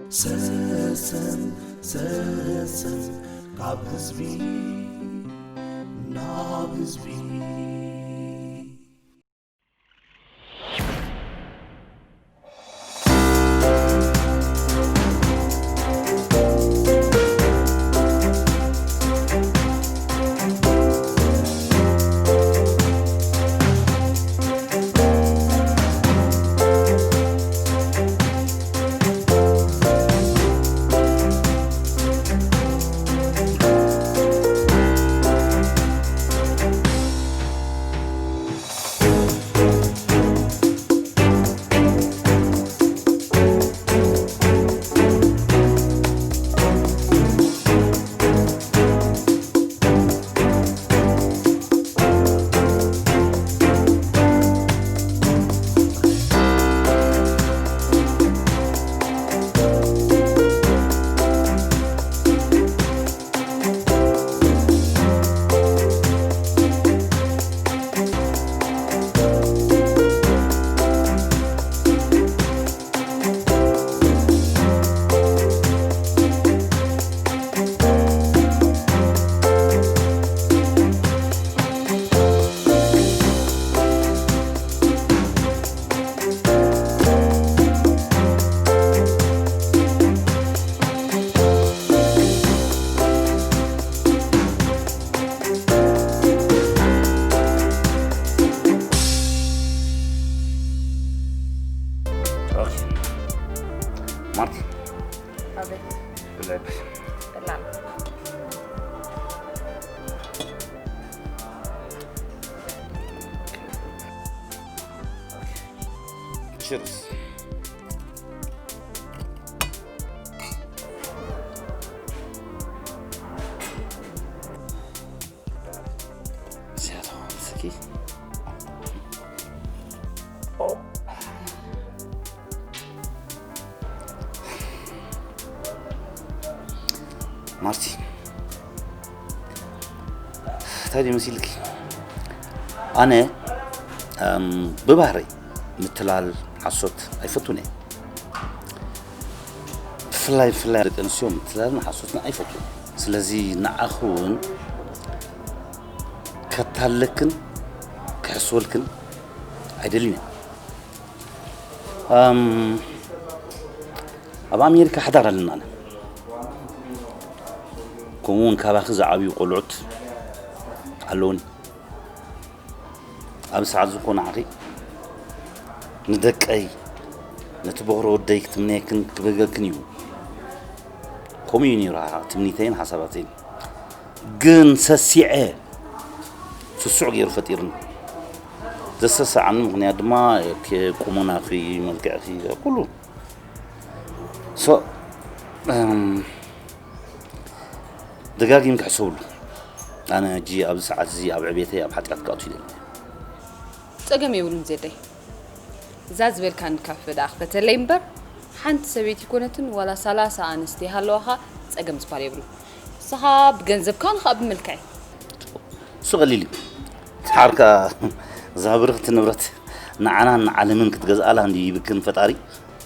ሰሰን ሰሰን ካብ ህዝቢ ናብ ህዝቢ። ኦኬ። ማርቲ። ኣቤት። ብላይ በል። ሰላም። ቺርስ። ማርቲ፣ እንታይ ድዩ መሲልኪ? ኣነ፣ እም፣ ብባህረይ ምትላል፣ ሓሶት ኣይፈቱን እየ። ብፍላይ፣ ብፍላይ ደቂ ኣንስትዮ ምትላልን ሓሶትን ኣይፈቱን። ስለዚ ንዓኺ እውን ከታለክን ክሕስወልክን ኣይደልን እየ። ኣም፣ ኣብ ኣሜሪካ ሓዳር ኣለና ኣነ። ከምኡ እውን ካባኺ ዝዓብዩ ቆልዑት ኣለውኒ። ኣብ ሰዓት ዝኾነ ዓኺ ንደቀይ፣ ነቲ ቦኽሪ ወደይ ክትምነየክን ክብህገክን እዩ። ከምኡ እዩ ነይሩ ትምኒተይን ሓሳባተይን። ግን ሰሲዐ፣ ስሱዕ ገይሩ ፈጢሩኒ። ዘሰሰዓኒ ምኽንያት ድማ፣ ኦኬ፣ ቁመናኺ፣ መልክዕኺ፣ ኩሉ። ሶ፣ እም፣ ደጋጊምኪ ሕሰብሉ። ኣነ ሕጂ ኣብዚ ሰዓት እዚ ኣብ ዕቤተይ ኣብ ሓጢኣት ክኣቱ ኢለ። ጸገም የብሉን ዜደይ። እዛ ዝበልካኒ ካፈ ደኣ ክፈተለይ እምበር፣ ሓንቲ ሰበይቲ ኣይኮነትን ዋላ ሰላሳ ኣንስቲ ይሃለዋኻ ጸገም ዝበሃል የብሉን። ንስኻ ብገንዘብካ፣ ኣነ ኸኣ ብመልክዐይ። እሱ ቀሊል እዩ። ደሓር ከኣ እዛ ብርኽቲ ንብረት ንዓናን ንዓለምን ክትገዝኣላ እንድዩ ይብክን ፈጣሪ።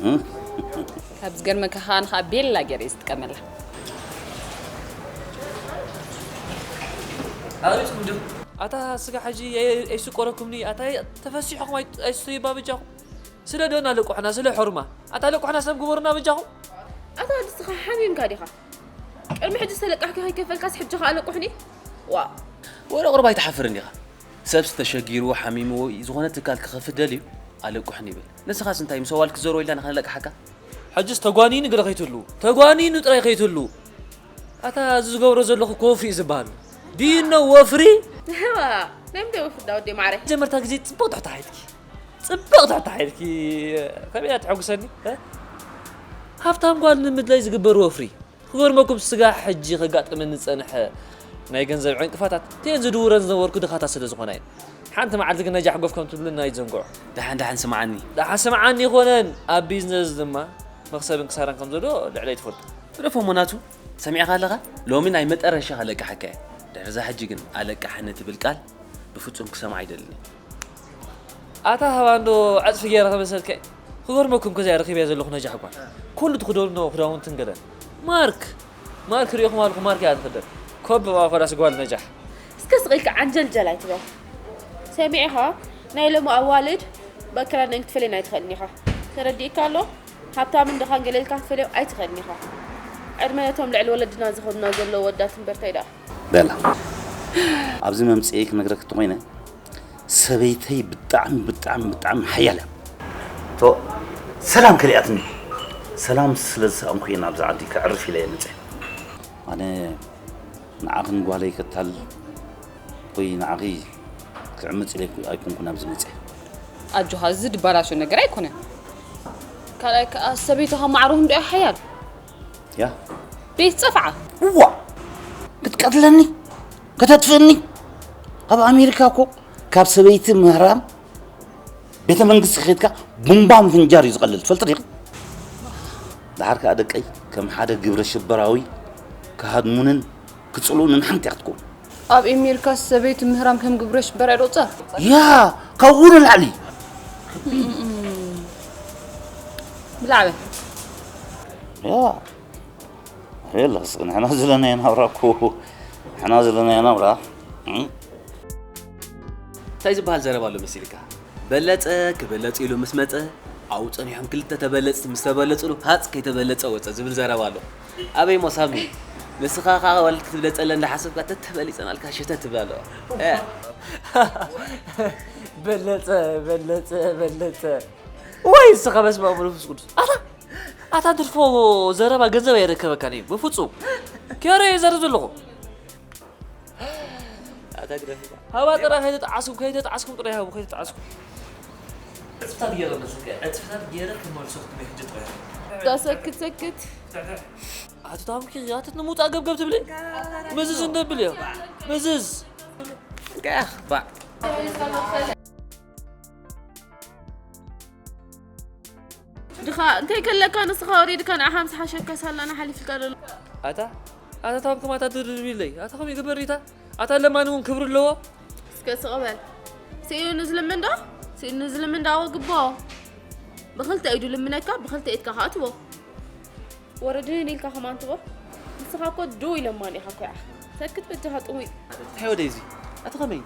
እም? ካብ ዝገርመካ ከኣ፣ ኣነ ከኣ ቤላ ገይረ እየ ዝጥቀመላ። ኣሪጽኩም ዶ? ኣታ ስጋ ሕጂ ኣይ-፣ ኣይስቆረኩምኒ። ኣታ ተፈሲሕኩም ኣይ-፣ ኣይትስተዩ እባ በጃኹም። ስለ ዶ እናለቅሑና፣ ስለ ሕሩማ። ኣታ ለቅሑና ሰብ ግበሩና በጃኹም። ኣታ ንስኻ ሓሚምካ ዲኻ? ቅድሚ ሕጂ ዝተለቃሕካ ከይከፈልካስ ሕጂ ከኣ ኣለቁሕኒ? ዋ። ወረ ቁርባ ኣይትሓፍርን ዲኻ? ሰብስ ተሸጊሩ፣ ሓሚምዎ፣ ዝኾነ ትካል ክኸፍት ደልዩ ኣለቁሕኒ ይብል። ንስኻስ እንታይ ምስ ኣዋልድ ክትዘርዎ ኢልና ንኸነለቅሓካ? ሕጅስ ተጓኒኑ ግደ ከይትህሉ፣ ተጓኒኑ ጥራይ ከይትህሉ። ኣታ እዚ ዝገብሮ ዘለኹ እኮ ወፍሪ እዩ ዝበሃል። Do you know ወፍሪ? እዋ፣ ናይ ምንታይ ወፍሪ ዳ ወዲ ማዕረ? መጀመርታ ግዜ ጽቡቕ ትሕቲ ሓይልኪ። ጽቡቕ ትሕቲ ሓይልኪ። ከመይ እያ ትሐጉሰኒ? እ? ሃብታም ጓል ንምድላይ ዝግበር ወፍሪ። ክገርመኩም ስጋ ሕጂ ከጋጥመኒ ዝጸንሐ ናይ ገንዘብ ዕንቅፋታት እተን ዝድውረን ዝነበርኩ ድኻታት ስለ ዝኾና እየን። ሓንቲ መዓልቲ ግን ነጃሕ ጎፍ ከም ትብሉና ኣይትዘንግዖ። ደሓን ደሓን ስምዓኒ። ደሓን ስምዓኒ ይኾነን፣ ኣብ ቢዝነስ ድማ መኽሰብን ክሳራን ከም ዘሎ ልዕለይ ትፈልጡ። ግደፎ እሞ ናቱ፣ ሰሚዕኻ ኣለኻ? ሎሚ ናይ መጠረሻ ከለቅሓካ እየ። ድሕሪ እዛ ሕጂ ግን ኣለቅሓኒ ትብል ቃል ብፍጹም ክሰምዓ ኣይደልን እየ። ኣታ ሃባ እንዶ ዕጽፊ ገይረ ከመሰልከ። ክገርመኩም ከዚኣ ረኺበያ ዘለኹ ነጃሕ ጓል። ኩሉ ትኽደኖ ክዳውንትን ገለን። ማርክ! ማርክ ሪኢኹም ኣለኹም፣ ማርክ እያ ትኽደን። ኮብ ብኣ ኮዳስ ጓል ነጃሕ። እስከ ስቕ ኢልካ ዓንጀልጀል ኣይትበል። ሰሚዕኻ? ናይ ሎሚ ኣዋልድ ብኣከዳድነአን ክትፈልየን ኣይትኽእልን ኢኻ። ተረዲእካ ኣሎ? ሃብታምን ድኻን ገለ ኢልካ ክትፈልዮም ኣይትኽእልን ኢኻ። ዕድመ ነቶም ልዕሊ ወለድና ዝኸዱና ዘለዉ ወዳት እምበር ታይ ደኣ። በላ። ኣብዚ መምጽኤ ክነግረኪ እንተኾይነ፣ ሰበይተይ ብጣዕሚ፣ ብጣዕሚ፣ ብጣዕሚ ሓያል እያ። ቶ፣ ሰላም ከሊኣትኒ። ሰላም ስለ ዝሰኣንኩ እየ ናብዛ ዓዲ ከዕርፍ ኢለ እየ መጽኤ። ኣነ ንዓኽን ጓለይ ከታልል ወይ ንዓኺ ክዕምጽ ኢለ ኣይኮንኩን ኣብዚ መጽኤ። ኣጆኻ፣ እዚ ድባላሾ ነገር ኣይኮነን። ካልኣይ ከኣ ሰበይትኻ ማዕረ ክንደይ ሓያል። ያ። ቤት ጸፍዓ። እዋ! ክትቀትለኒ? ከተጥፍእኒ? ኣብ ኣሜሪካ እኮ ካብ ሰበይቲ ምህራም ቤተ መንግስቲ ከይድካ ቡምባ ምፍንጃር እዩ ዝቐልል። ትፈልጢ ዲኺ? ደሓር ከኣ ደቀይ ከም ሓደ ግብረ ሽበራዊ ክሃድሙንን ክጽልኡንን ሓንቲ እያ ክትከውን። ኣብ ኣሜሪካ ሰበይቲ ምህራም ከም ግብረ ሽበራ ይቑጸር? ያ፣ ካብኡ ንላዕሊ። ብላዕበ። ያ፣ የላ፣ እስኪ ንሕና ዘለናዮ ናብራ እኮ፣ ንሕና ዘለናዮ ናብራ፣ እም? እንታይ ዝበሃል ዘረባ ኣሎ መሲልካ? በለጸ ክበለጽ ኢሉ ምስ መጸ፣ ኣብኡ ጸኒሖም ክልተ ተበለጽቲ ምስ ተበለጹሉ፣ ሃጽ ከይተበለጸ ወጸ ዝብል ዘረባ ኣሎ። ኣበይ ሞ ሳሚ? ንስኻ ኸኣ ዋላ ክትብለጸለን እንዳሓሰብካ፣ ተተበሊጸናልካ ሸተት ትብል ኣለዋ። እ። በለጸ፣ በለጸ፣ በለጸ። ወይ እስኻ በስመ ኣብ ወመንፈስ ቅዱስ። ኣታ፣ ኣታ ትርፎ ዘረባ ገንዘብ ኣይረከበካን እዩ፣ በፍጹም። ኪያሮ እየ ዘርብ ዘለኹ። ኣታ ግደፍ እባ። ሃባ ጥራይ ከይተጣዓስኩም፣ ከይተጣዓስኩም ጥራይ ሃቡ፣ ከይተጣዓስኩም። ዕጽፍታት ገይረ መስልከ፣ ዕጽፍታት ገይረ ክመልሶ ክትብል ሕጂ ጥራይ። እታ ሰክት ሰክት። ኣቲ ታምኪ፣ ኣቲ ንምውጻእ ገብገብ ትብሊ? ምዝዝ እንደብል እዮ። ምዝዝ። ጋኽ፣ ባዕ። ድኻ እንታይ ከለካ ንስኻ ወሪድካ ንዓኻ ምስ ሓሸካ ሳላና ሓሊፍልካ ዘሎ። ኣታ፣ ኣታ ታምክም ኣታ ድርድር ኢለይ። ኣታ ከም ይግበር ሪታ? ኣታ ለማኒ እውን ክብሪ ኣለዎ። እስከ ስቕ በል። ስኢኑ ዝልምን ዶ? ስኢኑ ዝልምን ዶ ኣወግቦ? ብኽልተ ኢዱ ልምነካ፣ ብኽልተ ኢድካ ከኣ ትቦ። ወረድን ኢልካ ከማን ትቦ። ንስኻ እኮ ዶ ኢለማን ኢኻ እኮ ኢኻ። ሰክት በጃኻ ጥሙይ። እንታይ ወደይ እዚ? ኣቲ ከመይ?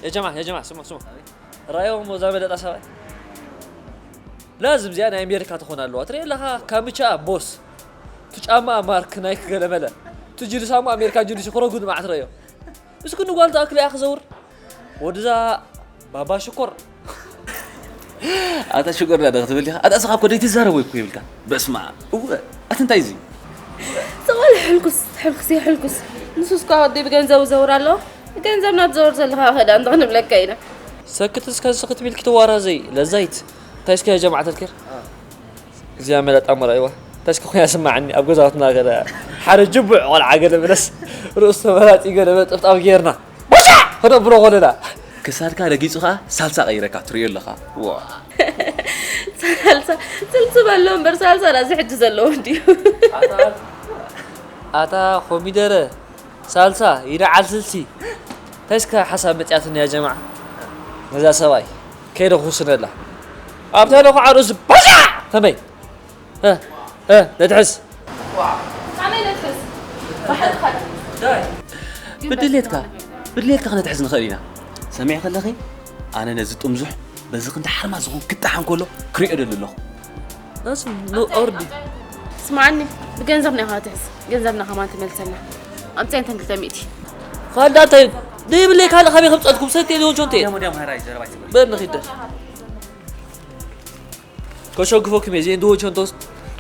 يا جماعة، يا جماعة، ስሙ፣ ስሙ። ራእዮም እዛ መለጣ ሰብኣይ። ላዝም እዚኣ ናይ ኣሜሪካ ትኾን ኣለዋ። ትርኢ ኣለኻ፣ ካምቻ ቦስ። እቲ ጫማ ማርክ ናይክ ገለመለ። እቲ ጅንስ ኣሞ ኣሜሪካ ጅንስ ክረጉድ መዓት ረእዮ። እስኩ ንጓል ትኣክል እያ ክዘውር። ወድዛ ባባ ሽኮር። ኣታ ሽኮር ዳደ ክትብል ኢኻ። ኣታ እስኻ እኮ ደይትዛረብ ወይ እኮ ይብልካ። በስመ ኣብ። እወ፣ ኣቲ እንታይ እዚ? ሰብኣል ሕልኩስ፣ ሕልኩስ፣ ሕልኩስ። ንሱስ እኳ ወዲ ብገንዘቡ ዘውር ኣሎ። ገንዘብና ትዘውር ዘለኻ ከዳ እንተ ክንብለካ ኢና። ሰክት እስከ ስኽት ቢልኪ ትዋራዘይ፣ ለዛይት። እንታይ እስከ ያ ጀማዓት ኣልከር? እዚኣ መለጣ መራይዋ። እንታይ እስከ ኮይና ስማዓኒ፣ ኣብ ገዛውትና ገለ ሓደ ጅቡዕ ቆልዓ ገለ ብለስ ርእሱ ተመላጢ ገለ በጥብጣብ ጌርና። ቦጫ! ከነብሎ ኮለና። ክሳድካ ረጊጹ ኸኣ ሳልሳ ቀይረካ ትርእዮ ኣለኻ። ዋ። ሳልሳ፣ ስልሲ በሎ እምበር ሳልሳ ዳዚ ሕጂ ዘለዎ እንድዩ። ኣታ፣ ኣታ ኮሚደረ፣ ሳልሳ፣ ይደዓል ስልሲ። እንታይ እስከ ሓሳብ መጽያትኒ ያ ጀማዓ? ነዛ ሰብኣይ፣ ከይደ ክውስነላ። ኣብታ ደኹ ዓሩስ ባሻ! ከመይ? እ፣ እ፣ ነትሕዝ። ኣመይ ነትሕዝ። ባሕሪ ኻደ። ብድሌትካ፣ ብድሌትካ ክነትሕዝ ንኽእል ኢና። ሰሚዕ ከለኺ፣ ኣነ ነዚ ጥምዙሕ በዚ ክንዲ ሓርማዝ ዝኾን ክጠሓን ከሎ ክሪኦ ደሊ ኣለኹ። ናስም፣ ኖ፣ ኣውርዲ። ስምዓኒ፣ ብገንዘብና ኢኻ ትሕዝ። ገንዘብና ከማን ትመልሰልና። ኣምፅያ እንተን ክልተ ሚእቲ። ካልዳ እንታይ? ዘይብለይ ካልእ ካበይ ከምፀልኩም? ሰትየ ሊሆን ሾንቴ። ዲያሞ፣ ዲያሞ፣ ሃራይ፣ ዘረባ ኣይትበል። በል ንኺድ። ከሸግፈኩም እየ፣ ዘይንድዎ ቸንቶስ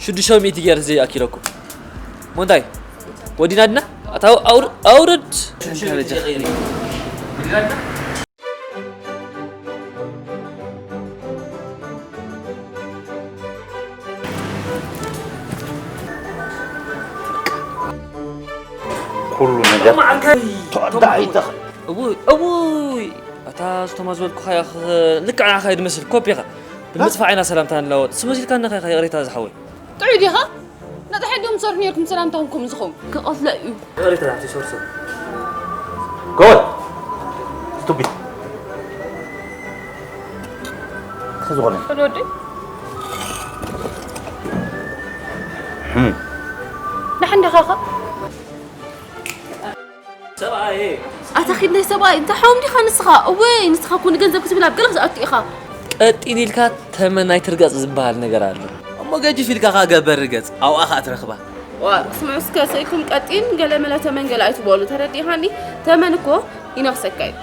ሽዱሽተ ሚእቲ ገይረ ዘይኣኪለኩም። ሞንታይ? ወዲና ድና? ኣታ ኣውር-፣ ኣውርድ። ወዲና ድና? ማዓርከይ ተወዳኢተኸ። እውይ እውይ፣ ኣታ ዝቶማ ዝበልኩኻ ኢኻ። ልክዕ ንዓኻ እዩ ዝመስል፣ ኮፒ ኢኻ። ብምጥፋእ ኢና ሰላምታ ንለዋወጥ። ስመሲልካ ነኻ ኢኻ፣ ይቕሬታ ዝሓወይ። ጥዑይ ዲኻ? ነታ ሕድዮም ትሰርሑ ነርኩም ሰላምታኹም ከምኡ ዝኸውን። ክቐትሎ እዩ። ይቕሬታ ናብቲ ሶርሶር። ጎል። ስቱፒድ። እንታይ ዝኾነ? ወዲ። ሕም። ደሓን ዲኻ ኸ? ሰብኣየ። ኣታ ኺድ ናይ ሰብኣይ፣ እንታይ ሓዎም ዲኻ ንስኻ? እወይ፣ ንስኻ እኮ ንገንዘብ ክትብል ኣብ ገለ ክትኣቱ ኢኻ። ቀጢን ኢልካ ተመን ኣይትርገጽ ዝበሃል ነገር ኣሎ። እሞ ገጅፍ ኢልካ ኸኣ ገበር ርገጽ፣ ኣብኣ ኸኣ ትረኽባ። ዋ፣ ስምዑ እስከ፣ ሰኢኩም ቀጢን ገለ መለ ተመን ገለ ኣይትበሉ፣ ተረዲእኻኒ? ተመን እኮ ይነኽሰካ እዩ።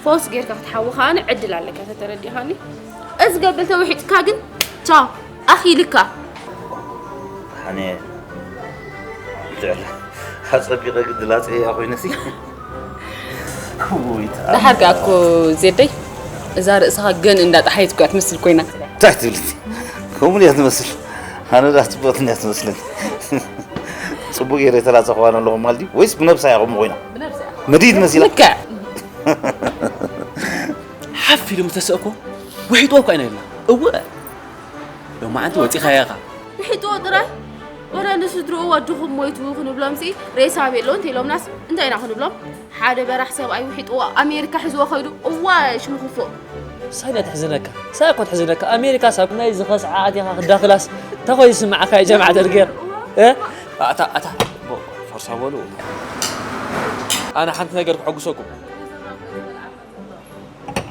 ፈውስ ጌርካ ክትሓዊ ኸኣ ዕድል ኣለካ፣ ተተረዲእኻኒ? እዚ ገብል ተውሒጥካ ግን፣ ቻው፣ ኣኺልካ። ኣነ ልዕሊ ኣጸቢቐ ግዲ ላጽየ እያ ኮይነሲ። ክውይት ደሓር ከኣ እኮ ዜደይ፣ እዛ ርእስኻ ገን እንዳ ጠሓየት እኮ እያ ትመስል ኮይና። እንታይ ትብል እቲ? ከምኡ ድያ ትመስል? ኣነ ደኣ ጽቡቕቲ እንድያ ትመስለኒ። ጽቡቕ ገይረ የተላጸኽዋ ኣለኹ ማለት ድዩ? ወይስ ብነብሳ እያ ከምኡ ኮይና? ብነብሳ እያ። መዲድ መሲላ? ልክዕ። ሓፍ ኢሉ ምስ ተሰእኮ፣ ውሒጥዎ እኳ ኢና ኢልና። እወ። ሎማዓንቲ ወጺኻያ ኢኻ። ውሒጥዎ ጥራይ? ወረ ንስድርኡ ወድኹም ሞይቱ ክንብሎምሲ ሬሳ ኣብ የለውን ተኢሎምናስ እንታይ ኢና ክንብሎም? ሓደ በራሕ ሰብኣይ ውሒጥዎ ኣሜሪካ ሒዝዎ ከይዱ። እዋይ ሽሙ ክፉእ። ሳይ እያ ትሕዝነካ። ሳይ እኮ ትሕዝነካ። ኣሜሪካ ሳብ ናይ ዝኸስዓ ኣቲኻ ክዳኽላስ እንታይ ኮይኑ ዝስምዓካ እዩ ጀማዓ ተድጌር? እ? ኣታ፣ ኣታ። ቦ፣ ፈርሳ በሉ። ኣነ ሓንቲ ነገር ክሐጉሰኩም።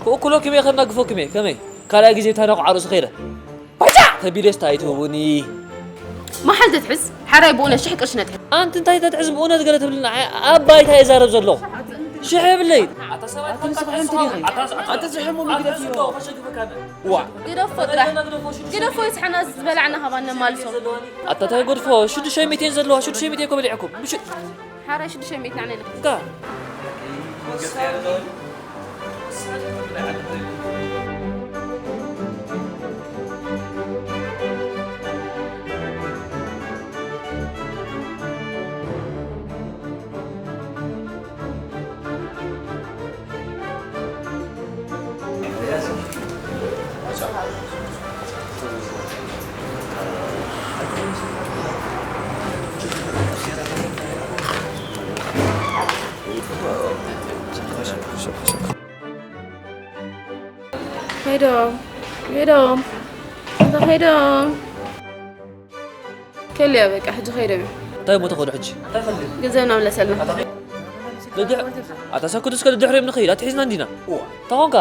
ክእክሎ ክመይ ከናግፎ ክመይ፣ ከመይ? ካልኣይ ግዜ እታ ነቑ ዓርሱ ከይደ። ባጫ! ተቢለስ ታይ ትህቡኒ? መሓል ተትሕዝ፣ ሓራይ ብእውነት ሽሕ ቅርሺ ነትሕዝ። ኣንቲ እንታይ ተትሕዝ ብእውነት ገለ ትብልና? ኣይ፣ ኣብ ባይታ እየ ዛረብ ዘለኹ። ሽሕ የብለይ። ኣታ ዝሕሙ ምግደፍ እዩ። ዋ። ግደፎ ጥራሕ። ግደፎ ይስሓና ዝበላዕና ካባን ነማልሶ። ኣታ ታይ ጎድፎ፣ ሽዱሽተ ሚእቲ ዘለዋ፣ ሽዱሽተ ሚእቲ እኮ በሊዕኩም። ብሽ- ሓራይ ሽዱሽተ ሚእቲ ንዓና ኢና። እንካ። ከይዶም፣ ከይዶም፣ ከይዶም። ከልያ በቃ፣ ሕጂ ከይዶም እዮም። እንታይ እሞ ተኸዱ ሕጂ? ገንዘብና ምለሰልና። ደድሕ-፣ ኣታ ሰኩት እስከ ደድሕሪኦም ንኸይድ፣ ኣትሒዝና እንዲና። እዋ። እንታይ ኾንካ?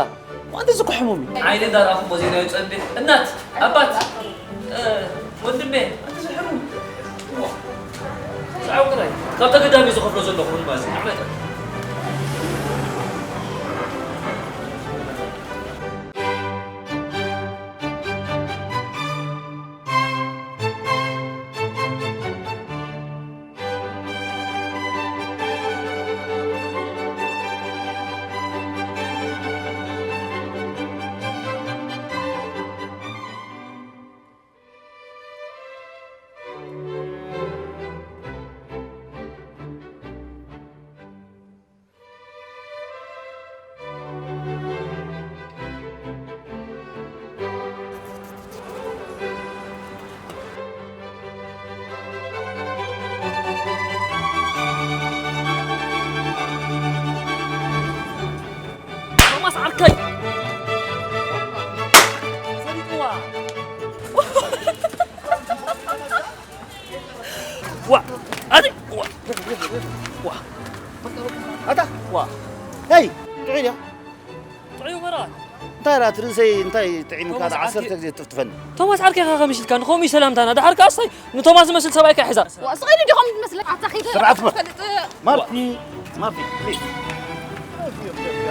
ዋንተ ዝኮ ሕሙም እዩ። ዓይነ እንዳረኣኹ እሞ ዜና ይውፀ እንዴ? እናት፣ ኣባት፣ እ፣ ወንድሜ። ኣንተ ዝሕሙም። እዋ። ሰዓው ጥራይ። ካብ ተገዳሚ ዝኸፍሎ ዘለኹ እውን ማለት እዩ። ዓመት። ቶማስ ዓርከይ! ሰሊጥዋ! ዋ! ኣቲ! ዋ! ዋ! ኣታ! ዋ! ሄይ! ጥዑይ ድያ? ጥዑይ መርቓ። እንታይ ራት ርእሰይ እንታይ ጥዒምካ ቶማስ ዓሰርተ ዓርከይ ግዜ ትፍትፈኒ? ቶማስ ዓርከይ ኢኻ ከምሽልካ ንኸምኡ እዩ ሰላምታና። ደሓር ከኣ ኣስታይ ንቶማስ ዝመስል ሰብኣይ ከኣ ሒዛ። ዋ፣ ስቕ ኢሉ ዲኹም ትመስለካ? ኣታ ኸይደ ስርዓት በል። ትፈልጥ? ማርቲ፣ ማርቲ፣ ፕሊዝ።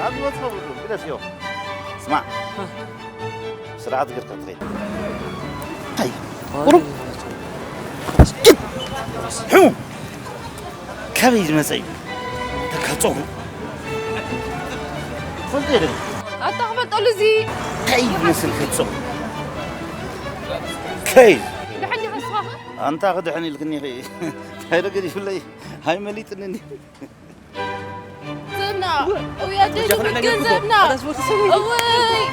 ኣብ ህይወት ኸብዱ፣ ግደፍዮ። ስማዕ። ስርዓት ጌርካ ትኸይድ። እንታይ? ቁሩብ። ሕሙ። ካበይ ዝመጸ እዩ? ተካ ጸጉሩ። ፈልጦ የለን። ኣታ ክፈልጠሉ እዚ። እንታይ ይመስል ከይድ ጸጉሩ? ከይድ። ድሕን ዲኻ ንስኻ ኸ? ኣንታ ክድሕን ኢልክኒ ኸ? እንታይ ደገ ይፍለይ? ኣይመሊጥንን። እውይ ኣደይ፣ ገንዘብና። እውይ።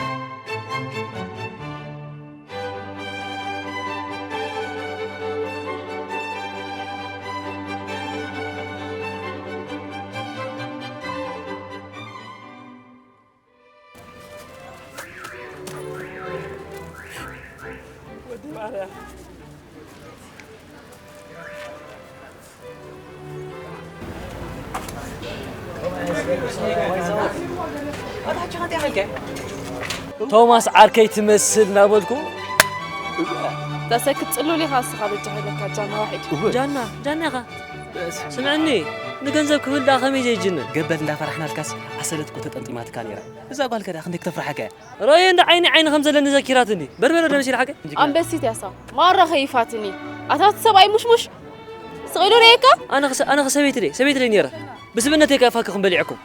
ቶማስ ዓርከይ ትመስል እናበልኩ። ተሰክት ጽሉል ኢኻ እስኻ በጃ ኢለካ ጃና ዋሒድ። ጃና፣ ጃና ኢኻ። ስምዕኒ፣ ንገንዘብ ክብል ደኣ ከመይ ዘይጅንን? ገበል እንዳፈራሕናልካስ ኣሰለት እኮ ተጠምጢማትካ ነይራ። እዛ ጓል ከ ደኣ ክንደይ ክተፍርሓካ እያ? ሮየ እንደ ዓይኒ ዓይኒ ከም ዘለኒ ዘኪራትኒ። በርበረ ደመሲል ሓቀ? ኣንበሲት ያሳ። ማራ ከይፋትኒ። ኣታት ሰብኣይ ሙሽሙሽ። ስቕ ኢሉ ርእየካ? ኣነ ኸ-፣ ኣነ ኸ ሰበይቲ ደይ፣ ሰበይቲ ደይ ነይረ። ብስብእነተይ ከ ፋክ ክንበሊዕኩም።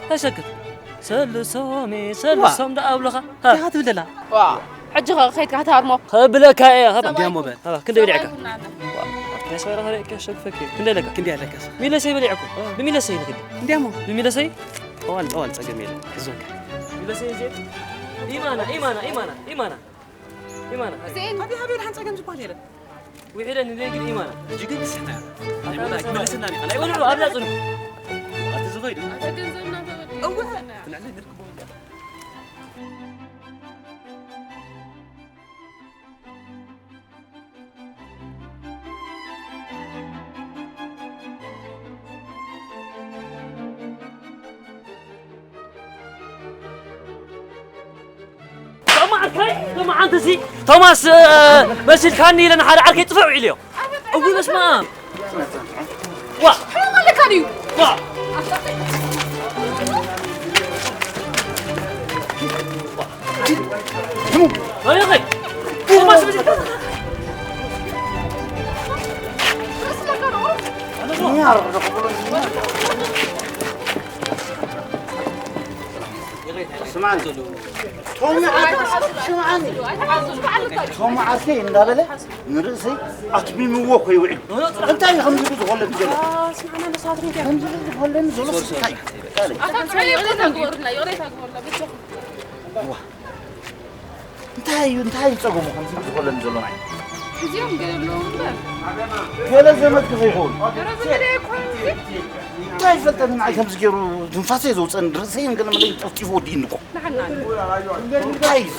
ተሰክት። ሰልሶሜ፣ ሰልሶም ደኣ ኣብለኻ። ሃ። እንታይ ትብል ደላ? ዋ፣ ሕጂ ኸ ከይድካ ክትሃርሞ? ከብለካ እየ። ሃባ። እንዲያሞ በል። ሃባ፣ ክንደይ በሊዕካ? ዋ፣ ኣፍሪካ ሰበራ ኸረ እከ ሸግፈክ። ክንደይ ኣለካ? ክንደይ ኣለካ? ሚለሰይ በሊዕኩ። ኦ። ብሚለሰይ ንክድ። እንዲያሞ። ብሚለሰይ? ጠዋል፣ ጠዋል ጸገም የለ። ሕዞንካ። ሚለሰይ እዜ። ኢማና፣ ኢማና፣ ኢማና፣ ኢማና። ኢማና። ዜን። ሃቢ፣ ሃቢ፣ ደሓን ጸገም ዝበሃል የለን። ውሒደን ንደይ ግን ኢማና። ሕጂ ግን ክስሕና። ናይ መላእክት መለሰና ዲኻ? ናይ ወልዑ ኣብዛ ጽኑ። ኣቲ ዝኸይዱ። ኣቲ ገንዘብና ተበዲሉ። እወ። ትንዕለ ንርክቦ። ቶማ ዓርከይ፣ ቶማ ዓንተሲ፣ ቶማስ፣ እ፣ መሲልካኒ ኢለ ንሓደ ዓርከይ ጥፍእ ውዒሉ እዮ። እዊ በስመ ኣብ። ዋ። ሕማም ኣለካ ድዩ? ዋ። ቶማስ መሲልካ። ስምዓኒ፣ ቶም ዓርከይ፣ ስምዓኒ። ቶም ዓርከይ እንዳበለ ንርእሰይ ኣትሚምዎ ከይውዕል። እንታይ እዩ ከምዚ ዝኾለኒ ዘሎ? ከምዚ ዝኾለኒ ዘሎ እንታይ እዩ? እንታይ እዩ? እንታይ እዩ ጸገሙ ከምዚ ዝኾለኒ ዘሎ ንዓይ? እዚኦም ገለ ኣለዉ እምበር። ገለ ዘመድኪ ከይኸውን። ገለ ዘመደይ ኣይኮኑን። እንታይ ይፈልጠኒ ንዓይ ከምዚ ገይሩ ትንፋሰይ ዘውፀኒ ርእሰይን ገለ መለይን ጠፍጢፉ ወዲእኒ እኮ። ንሓና። እንታይ እዩ?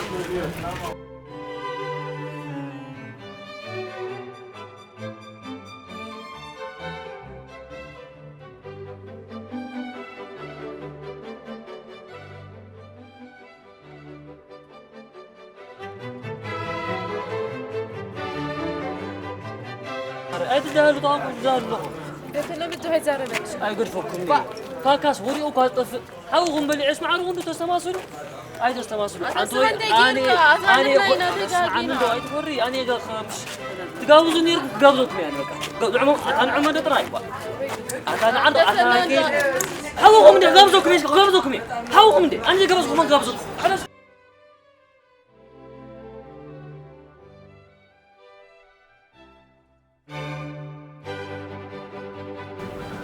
ኣይትጃሃሉ፣ ተዋቁ ትጃሃሉ ኣለኹ። በተለምዶ ኣይዛረበች። ኣይገድፈኩም። ፋካስ ወዲኡ እኳ ዝጠፍእ። ሓውኹም በሊዑስ ማዕርኹም ዶ ተስተማስሉ? ኣይተስተማስሉ። ኣታ ኣንቲ ወይ ሰበንተይ ኣነ፣ ጌርካ፣ ኣታ ኣነ ንብላይ እኮ ኢና ደጋጊና። ስምዓኒ ዶ ኣይትፈሪ? ኣነ ጋ-፣ ትጋብዙ ኔርኩም ክጋብዘኩም እያ በቃ። ጋ-፣ ንዕሞ-፣ ኣታ ንዕሞ ዶ ጥራይ? ኣታ ንዓንዶ፣ ኣታ ኣታ ጌር-፣ ሓውኹም እንደ ክጋብዘኩም እየ፣ ክጋብዘኩም እየ። ሓውኹም እንደ፣ ኣነ ዝጋብዘኩም ክጋብዘኩም።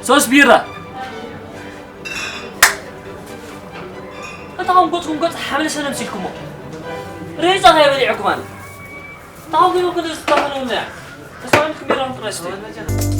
ሶስት ቢራ። እታኹም ገጽኩም ገጽ ሓምለ ሰለምሲ ኢልኩሞ። ሬጻ ከይበሊዕኩም ኣነ። እታኹም ግን ክንዲ ዝተኸለሉ እያ። ተስማሚትኩም ቢራኹም ጥራይ ስተዩ።